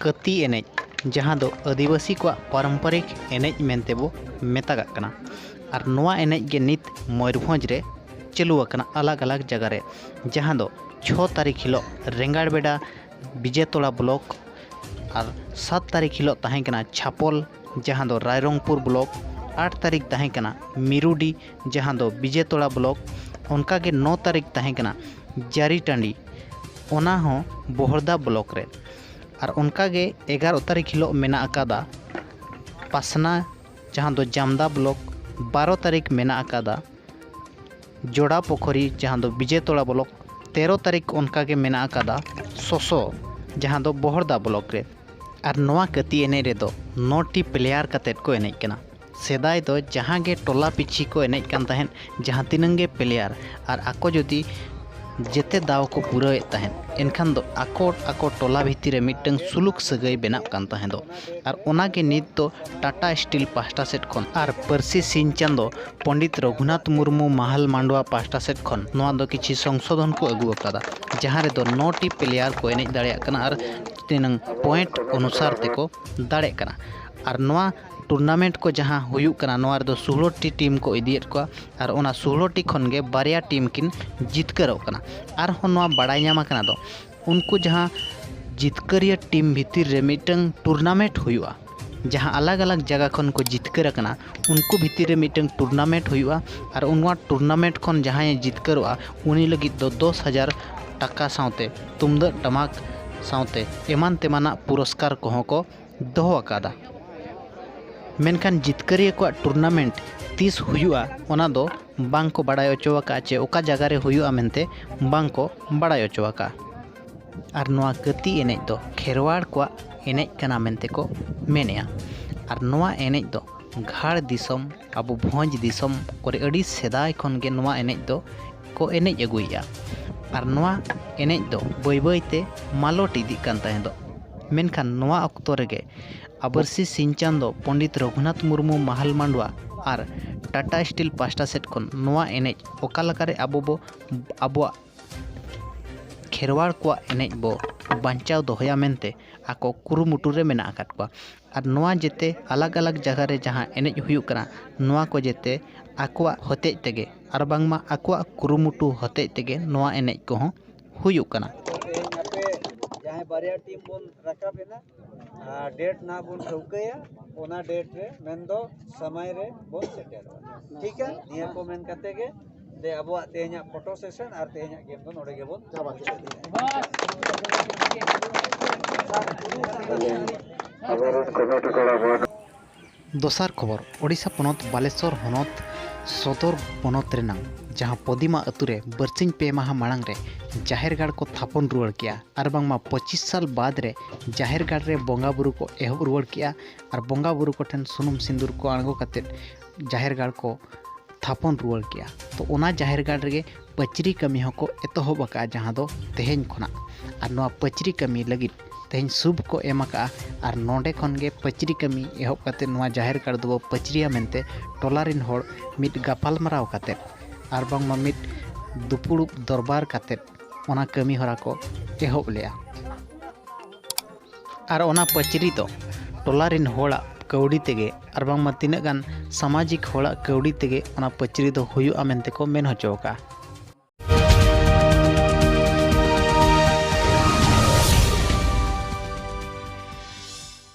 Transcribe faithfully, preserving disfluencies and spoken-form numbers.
ᱠᱟᱹᱛᱤ ᱮᱱᱮᱡ, ᱡᱟᱦᱟᱸ ᱫᱚ ᱟᱹᱫᱤᱵᱟᱹᱥᱤ ᱠᱚᱣᱟᱜ ᱯᱟᱨᱚᱢᱯᱚᱨᱤᱠ ᱮᱱᱮᱡ ᱢᱮᱱᱛᱮ ᱵᱚ ᱢᱮᱛᱟᱜᱟᱜ ᱠᱟᱱᱟ᱾ ᱟᱨ ᱱᱚᱣᱟ ᱮᱱᱮᱡ ᱜᱮ ᱱᱤᱛ ᱢᱚᱭᱩᱨᱵᱷᱚᱸᱡᱽ ᱨᱮ ᱪᱟᱹᱞᱩ ᱟᱠᱟᱱᱟ ᱟᱞᱟᱜᱽ ᱟᱞᱟᱜᱽ ᱡᱟᱭᱜᱟ ᱨᱮ, ᱡᱟᱦᱟᱸ ᱫᱚ ᱪᱷᱚ ᱛᱟᱹᱨᱤᱠᱷ ᱦᱤᱞᱳᱜ ᱨᱮᱝᱜᱟᱲᱵᱮᱰᱟ ᱵᱤᱡᱮᱛᱚᱲᱟ ᱵᱞᱚᱠ, ᱟᱨ ᱥᱟᱛ ᱛᱟᱹᱨᱤᱠᱷ ᱦᱤᱞᱳᱜ ᱛᱟᱦᱮᱸ ᱠᱟᱱᱟ ᱪᱷᱟᱯᱚᱞ, ᱡᱟᱦᱟᱸ ᱫᱚ ᱨᱟᱭᱨᱚᱝᱯᱩᱨ ᱵᱞᱚᱠ, ᱟᱴ ᱛᱟᱹᱨᱤᱠᱷ ᱛᱟᱦᱮᱸ ᱠᱟᱱᱟ ᱢᱤᱨᱩᱰᱤ, ᱡᱟᱦᱟᱸ ᱫᱚ ᱵᱤᱡᱮᱛᱚᱲᱟ ᱵᱞᱚᱠ, ᱚᱱᱠᱟᱜᱮ ᱱᱚ ᱛᱟᱹᱨᱤᱠᱷ ᱛᱟᱦᱮᱸ ᱠᱟᱱᱟ ᱡᱟᱹᱨᱤᱴᱟᱺᱰᱤ, ᱚᱱᱟ ᱦᱚᱸ ᱵᱚᱦᱚᱲᱫᱟ ᱵᱞᱚᱠ ᱨᱮ᱾ ᱟᱨ ᱚᱱᱠᱟᱜᱮ ᱮᱜᱟᱨᱚ ᱛᱟᱹᱨᱤᱠᱷ ᱦᱤᱞᱳᱜ ᱢᱮᱱᱟᱜ ᱟᱠᱟᱫᱟ ᱯᱟᱥᱱᱟ, ᱡᱟᱦᱟᱸ ᱫᱚ ᱡᱟᱢᱫᱟ ᱵᱞᱚᱠ, ᱵᱟᱨᱚ ᱛᱟᱹᱨᱤᱠᱷ ᱢᱮᱱᱟᱜ ᱟᱠᱟᱫᱟ ᱡᱚᱲᱟ ᱯᱩᱠᱷᱩᱨᱤ, ᱡᱟᱦᱟᱸ ᱫᱚ ᱵᱤᱡᱮᱛᱚᱲᱟ ᱵᱞᱚᱠ, ᱛᱮᱨᱚ ᱛᱟᱹᱨᱤᱠᱷ ᱚᱱᱠᱟᱜᱮ ᱢᱮᱱᱟᱜ ᱟᱠᱟᱫᱟ ᱥᱚᱥᱚ, ᱡᱟᱦᱟᱸ ᱫᱚ ᱵᱚᱦᱚᱲᱫᱟ ᱵᱞᱚᱠ ᱨᱮ᱾ ᱟᱨ ᱱᱚᱣᱟ ᱠᱟᱹᱛᱤ ᱮᱱᱮᱡ ᱨᱮᱫᱚ ᱱᱚ ᱴᱤ ᱯᱞᱮᱭᱟᱨ ᱠᱟᱛᱮᱫ ᱠᱚ ᱮᱱᱮᱡ ᱠᱟᱱᱟ᱾ ᱥᱮᱫᱟᱭ ᱫᱚ ᱡᱟᱦᱟᱸ ᱜᱮ ᱴᱚᱞᱟ ᱯᱤᱪᱷᱤ ᱠᱚ ᱮᱱᱮᱡ ᱠᱟᱱ ᱛᱟᱦᱮᱸᱫ, ᱡᱟᱦᱟᱸ ᱛᱤᱱᱟᱹᱝ ᱜᱮ ᱯᱞᱮᱭᱟᱨ, ᱟᱨ ᱟᱠᱚ ᱡᱩᱫᱤ ᱡᱮᱛᱮ ᱫᱟᱣ ᱠᱚ ᱯᱩᱨᱟᱹᱣᱮᱫ ᱛᱟᱦᱮᱸᱫ, ᱮᱱᱠᱷᱟᱱ ᱫᱚ ᱟᱠᱚ ᱟᱠᱚ ᱴᱚᱞᱟ ᱵᱷᱤᱛᱤᱨ ᱨᱮ ᱢᱤᱫᱴᱟᱝ ᱥᱩᱞᱩᱠ ᱥᱟᱹᱜᱟᱹᱭ ᱵᱮᱱᱟᱜ ᱠᱟᱱ ᱛᱟᱦᱮᱸᱫᱚᱜ᱾ ᱟᱨ ᱚᱱᱟᱜᱮ ᱱᱤᱛ ᱫᱚ ᱴᱟᱴᱟ ᱥᱴᱤᱞ ᱯᱟᱦᱴᱟ ᱥᱮᱫ ᱠᱷᱚᱱ ᱟᱨ ᱯᱟᱹᱨᱥᱤ ᱥᱤᱧ ᱪᱟᱸᱫᱚ ᱯᱚᱸᱰᱤᱛ ᱨᱚᱜᱷᱩᱱᱟᱛᱷ ᱢᱩᱨᱢᱩ ᱢᱟᱦᱟᱞ ᱢᱟᱱᱰᱣᱟ ᱯᱟᱦᱴᱟ ᱥᱮᱫ ᱠᱷᱚᱱ ᱱᱚᱣᱟ ᱫᱚ ᱠᱤᱪᱷᱤ ᱥᱚᱝᱥᱳᱫᱷᱚᱱ ᱠᱚ ᱟᱹᱜᱩ ᱟᱠᱟᱫᱟ, ᱡᱟᱦᱟᱸ ᱨᱮᱫᱚ ᱱᱚ ᱴᱤ ᱯᱞᱮᱭᱟᱨ ᱠᱚ ᱮᱱᱮᱡ ᱫᱟᱲᱮᱭᱟᱜ ᱠᱟᱱᱟ ᱟᱨ ᱛᱤᱱᱟᱹᱝ ᱯᱚᱭᱮᱱᱴ ᱚᱱᱩᱥᱟᱨ ᱛᱮᱠᱚ ᱫᱟᱲᱮᱜ ᱠᱟᱱᱟ᱾ ᱟᱨ ᱱᱚᱣᱟ ᱴᱩᱨᱱᱟᱢᱮᱱᱴ ᱠᱚ ᱡᱟᱦᱟᱸ ᱦᱩᱭᱩᱜ ᱠᱟᱱᱟ, ᱱᱚᱣᱟ ᱨᱮᱫᱚ ᱥᱳᱞᱳ ᱴᱤ ᱴᱤᱢ ᱠᱚ ᱤᱫᱤᱭᱮᱫ ᱠᱚᱣᱟ ᱟᱨ ᱚᱱᱟ ᱥᱳᱞᱳ ᱴᱤ ᱠᱷᱚᱱ ᱜᱮ ᱵᱟᱨᱭᱟ ᱴᱤᱢ ᱠᱤᱱ ᱡᱤᱛᱠᱟᱹᱨᱚᱜ ᱠᱟᱱᱟ᱾ ᱟᱨᱦᱚᱸ ᱱᱚᱣᱟ ᱵᱟᱲᱟᱭ ᱧᱟᱢ ᱟᱠᱟᱱᱟ ᱫᱚ, ᱩᱱᱠᱩ ᱡᱟᱦᱟᱸ ᱡᱤᱛᱠᱟᱹᱨᱤᱭᱟᱹ ᱴᱤᱢ ᱵᱷᱤᱛᱤᱨ ᱨᱮ ᱢᱤᱫᱴᱟᱝ ᱴᱩᱨᱱᱟᱢᱮᱱᱴ ᱦᱩᱭᱩᱜᱼᱟ, ᱡᱟᱦᱟᱸ ᱟᱞᱟᱜᱽ ᱟᱞᱟᱜᱽ ᱡᱟᱭᱜᱟ ᱠᱷᱚᱱ ᱠᱚ ᱡᱤᱛᱠᱟᱹᱨ ᱟᱠᱟᱱᱟ, ᱩᱱᱠᱩ ᱵᱷᱤᱛᱤᱨ ᱨᱮ ᱢᱤᱫᱴᱟᱝ ᱴᱩᱨᱱᱟᱢᱮᱱᱴ ᱦᱩᱭᱩᱜᱼᱟ᱾ ᱟᱨ ᱱᱚᱣᱟ ᱴᱩᱨᱱᱟᱢᱮᱱᱴ ᱠᱷᱚᱱ ᱡᱟᱦᱟᱸᱭᱮ ᱡᱤᱛᱠᱟᱹᱨᱚᱜᱼᱟ, ᱩᱱᱤ ᱞᱟᱹᱜᱤᱫ ᱫᱚ ᱫᱚᱥ ᱦᱟᱡᱟᱨ ᱴᱟᱠᱟ ᱥᱟᱶᱛᱮ ᱛᱩᱢᱫᱟᱹᱜ ᱴᱟᱢᱟᱠ ᱥᱟᱶᱛᱮ ᱮᱢᱟᱱ ᱛᱮᱢᱟᱱᱟᱜ ᱯᱩᱨᱚᱥᱠᱟᱨ ᱠᱚᱦᱚᱸ ᱠᱚ ᱫᱚᱦᱚ ᱟᱠᱟᱫᱟ᱾ ᱢᱮᱱᱠᱷᱟᱱ ᱡᱤᱛᱠᱟᱹᱨᱤᱭᱟᱹ ᱠᱚᱣᱟᱜ ᱴᱩᱨᱱᱟᱢᱮᱱᱴ ᱛᱤᱥ ᱦᱩᱭᱩᱜᱼᱟ, ᱚᱱᱟ ᱫᱚ ᱵᱟᱝ ᱠᱚ ᱵᱟᱲᱟᱭ ᱦᱚᱪᱚ ᱟᱠᱟᱫᱼᱟ, ᱪᱮ ᱚᱠᱟ ᱡᱟᱭᱜᱟ ᱨᱮ ᱦᱩᱭᱩᱜᱼᱟ ᱢᱮᱱᱛᱮ ᱵᱟᱝ ᱠᱚ ᱵᱟᱲᱟᱭ ᱦᱚᱪᱚ ᱟᱠᱟᱫᱼᱟ᱾ ᱟᱨ ᱱᱚᱣᱟ ᱠᱟᱹᱛᱤ ᱮᱱᱮᱡ ᱫᱚ ᱠᱷᱮᱨᱣᱟᱲ ᱠᱚᱣᱟᱜ ᱮᱱᱮᱡ ᱠᱟᱱᱟ ᱢᱮᱱᱛᱮ ᱠᱚ ᱢᱮᱱᱮᱜᱼᱟ᱾ ᱟᱨ ᱱᱚᱣᱟ ᱮᱱᱮᱡ ᱫᱚ ᱜᱷᱟᱲ ᱫᱤᱥᱚᱢ, ᱟᱵᱚ ᱵᱷᱚᱸᱡᱽ ᱫᱤᱥᱚᱢ ᱠᱚᱨᱮ ᱟᱹᱰᱤ ᱥᱮᱫᱟᱭ ᱠᱷᱚᱱ ᱜᱮ ᱱᱚᱣᱟ ᱮᱱᱮᱡ ᱫᱚ ᱠᱚ ᱮᱱᱮᱡ ᱟᱹᱜᱩᱭᱮᱫᱼᱟ᱾ ᱟᱨ ᱱᱚᱣᱟ ᱮᱱᱮᱡ ᱫᱚ ᱵᱟᱹᱭ ᱵᱟᱹᱭ ᱛᱮ ᱢᱟᱞᱚᱴ ᱤᱫᱤᱜ ᱠᱟᱱ ᱛᱟᱦᱮᱸᱫᱚᱜ᱾ ᱢᱮᱱᱠᱷᱟᱱ ᱱᱚᱣᱟ ᱚᱠᱛᱚ ᱨᱮᱜᱮ ᱟᱵᱚ ᱯᱟᱹᱨᱥᱤ ᱥᱤᱧ ᱪᱟᱸᱫᱚ ᱯᱚᱸᱰᱤᱛ ᱨᱚᱜᱷᱩᱱᱟᱛᱷ ᱢᱩᱨᱢᱩ ᱢᱟᱦᱟᱞ ᱢᱟᱰᱣᱟ ᱟᱨ ᱴᱟᱴᱟ ᱥᱴᱤᱞ ᱯᱟᱦᱴᱟ ᱥᱮᱫ ᱠᱷᱚᱱ ᱱᱚᱣᱟ ᱮᱱᱮᱡ ᱚᱠᱟ ᱞᱮᱠᱟᱨᱮ ᱟᱵᱚ ᱵᱚ, ᱟᱵᱚᱣᱟᱜ ᱠᱷᱮᱨᱣᱟᱲ ᱠᱚᱣᱟᱜ ᱮᱱᱮᱡ ᱵᱚ ᱵᱟᱧᱪᱟᱣ ᱫᱚᱦᱚᱭᱟ ᱢᱮᱱᱛᱮ ᱟᱠᱚ ᱠᱩᱨᱩᱢᱩᱴᱩ ᱨᱮ ᱢᱮᱱᱟᱜ ᱟᱠᱟᱫ ᱠᱚᱣᱟ᱾ ᱟᱨ ᱱᱚᱣᱟ ᱡᱮᱛᱮ ᱟᱞᱟᱜᱽ ᱟᱞᱟᱜᱽ ᱡᱟᱭᱜᱟ ᱨᱮ ᱡᱟᱦᱟᱸ ᱮᱱᱮᱡ ᱦᱩᱭᱩᱜ ᱠᱟᱱᱟ, ᱱᱚᱣᱟ ᱠᱚ ᱡᱮᱛᱮ ᱟᱠᱚᱣᱟᱜ ᱦᱚᱛᱮᱡ ᱛᱮᱜᱮ ᱟᱨ ᱵᱟᱝᱢᱟ ᱟᱠᱚᱣᱟᱜ ᱠᱩᱨᱩᱢᱩᱴᱩ ᱦᱚᱛᱮᱡ ᱛᱮᱜᱮ ᱱᱚᱣᱟ ᱮᱱᱮᱡ ᱠᱚᱦᱚᱸ ᱦᱩᱭᱩᱜ ᱠᱟᱱᱟ᱾ ᱛᱮᱦᱮᱧ ᱟᱯᱮ ᱡᱟᱦᱟᱸᱭ ᱵᱟᱨᱭᱟ ᱴᱤᱢ ᱵᱚᱱ ᱨᱟᱠᱟᱵ ᱮᱱᱟ, ᱟᱨ ᱰᱮᱴ ᱱᱟᱦᱟᱜ ᱵᱚᱱ ᱴᱷᱟᱹᱣᱠᱟᱹᱭᱟ, ᱚᱱᱟ ᱰᱮᱴ ᱨᱮ ᱢᱮᱱᱫᱚ ᱥᱚᱢᱚᱭ ᱨᱮ ᱵᱚᱱ ᱥᱮᱴᱮᱨᱚᱜᱼᱟ᱾ ᱴᱷᱤᱠᱟ? ᱱᱤᱭᱟᱹ ᱠᱚ ᱢᱮᱱ ᱠᱟᱛᱮ ᱜᱮ ᱫᱮ ᱟᱵᱚᱣᱟᱜ ᱛᱮᱦᱮᱧᱟᱜ ᱯᱷᱳᱴᱳ ᱥᱮᱥᱚᱱ ᱟᱨ ᱛᱮᱦᱮᱧᱟᱜ ᱜᱮᱢ ᱫᱚ ᱱᱚᱰᱮ ᱜᱮᱵᱚᱱ ᱪᱟᱵᱟ ᱢᱩᱪᱟᱹᱫ ᱮᱫᱟ᱾ ᱟᱵᱚᱨᱮᱱ ᱠᱚᱢᱤᱴᱤ ᱠᱚᱲᱟ ᱠᱚ ᱫᱚᱥᱟᱨ ᱠᱷᱚᱵᱚᱨ, ᱳᱰᱤᱥᱟ ᱯᱚᱱᱚᱛ ᱵᱟᱞᱮᱥᱚᱨ ᱦᱚᱱᱚᱛ ᱥᱚᱫᱚᱨ ᱯᱚᱱᱚᱛ ᱨᱮᱱᱟᱝ ᱡᱟᱦᱟᱸ ᱯᱚᱫᱤᱢᱟ ᱟᱹᱛᱩ ᱨᱮ ᱵᱟᱨᱥᱤᱧ ᱯᱮ ᱢᱟᱦᱟ ᱢᱟᱲᱟᱝ ᱨᱮ ᱡᱟᱦᱮᱨ ᱜᱟᱲ ᱠᱚ ᱛᱷᱟᱯᱚᱱ ᱨᱩᱣᱟᱹᱲ ᱠᱮᱜᱼᱟ ᱟᱨ ᱵᱟᱝᱢᱟ ᱯᱚᱸᱪᱤᱥ ᱥᱟᱞ ᱵᱟᱫᱽ ᱨᱮ ᱡᱟᱦᱮᱨ ᱜᱟᱲ ᱨᱮ ᱵᱚᱸᱜᱟ ᱵᱩᱨᱩ ᱠᱚ ᱮᱦᱚᱵ ᱨᱩᱣᱟᱹᱲ ᱠᱮᱜᱼᱟ ᱟᱨ ᱵᱚᱸᱜᱟ ᱵᱩᱨᱩ ᱠᱚᱴᱷᱮᱱ ᱥᱩᱱᱩᱢ ᱥᱤᱸᱫᱩᱨ ᱠᱚ ᱟᱬᱜᱚ ᱠᱟᱛᱮᱫ ᱡᱟᱦᱮᱨ ᱜᱟᱲ ᱠᱚ ᱛᱷᱟᱯᱚᱱ ᱨᱩᱣᱟᱹᱲ ᱠᱮᱜᱼᱟ᱾ ᱛᱚ, ᱚᱱᱟ ᱡᱟᱦᱮᱨ ᱜᱟᱲ ᱨᱮᱜᱮ ᱯᱟᱹᱪᱨᱤ ᱠᱟᱹᱢᱤ ᱦᱚᱸᱠᱚ ᱮᱛᱚᱦᱚᱵ ᱟᱠᱟᱫᱼᱟ, ᱡᱟᱦᱟᱸ ᱫᱚ ᱛᱮᱦᱮᱧ ᱠᱷᱚᱱᱟᱜ᱾ ᱟᱨ ᱱᱚᱣᱟ ᱯᱟᱹᱪᱨᱤ ᱠᱟᱹᱢᱤ ᱞᱟᱹᱜᱤᱫ ᱛᱮᱦᱮᱧ ᱥᱩᱵ ᱠᱚ ᱮᱢ ᱟᱠᱟᱫᱼᱟ᱾ ᱟᱨ ᱱᱚᱸᱰᱮ ᱠᱷᱚᱱ ᱜᱮ ᱯᱟᱹᱪᱨᱤ ᱠᱟᱹᱢᱤ ᱮᱦᱚᱵ ᱠᱟᱛᱮ ᱱᱚᱣᱟ ᱡᱟᱦᱮᱨ ᱜᱟᱲ ᱫᱚᱵᱚ ᱯᱟᱹᱪᱨᱤᱭᱟ ᱢᱮᱱᱛᱮ ᱴᱚᱞᱟ ᱨᱮᱱ ᱦᱚᱲ ᱢᱤᱫ ᱜᱟᱯᱟᱞᱢᱟᱨᱟᱣ ᱠᱟᱛᱮ ᱟᱨ ᱵᱟᱝᱢᱟ ᱢᱤᱫ ᱫᱩᱯᱩᱲᱩᱵ ᱫᱚᱨᱵᱟᱨ ᱠᱟᱛᱮ ᱚᱱᱟ ᱠᱟᱹᱢᱤ ᱦᱚᱨᱟ ᱠᱚ ᱮᱦᱚᱵ ᱞᱮᱜᱼᱟ᱾ ᱟᱨ ᱚᱱᱟ ᱯᱟᱹᱪᱨᱤ ᱫᱚ ᱴᱚᱞᱟ ᱨᱮᱱ ᱦᱚᱲᱟᱜ ᱠᱟᱹᱣᱰᱤ ᱛᱮᱜᱮ ᱟᱨ ᱵᱟᱝᱢᱟ ᱛᱤᱱᱟᱹᱜ ᱜᱟᱱ ᱥᱟᱢᱟᱡᱤᱠ ᱦᱚᱲᱟᱜ ᱠᱟᱹᱣᱰᱤ ᱛᱮᱜᱮ ᱚᱱᱟ ᱯᱟᱹᱪᱨᱤ ᱫᱚ ᱦᱩᱭᱩᱜᱼᱟ ᱢᱮᱱᱛᱮ ᱠᱚ ᱢᱮᱱ ᱦᱚᱪᱚ ᱟᱠᱟᱫᱼᱟ᱾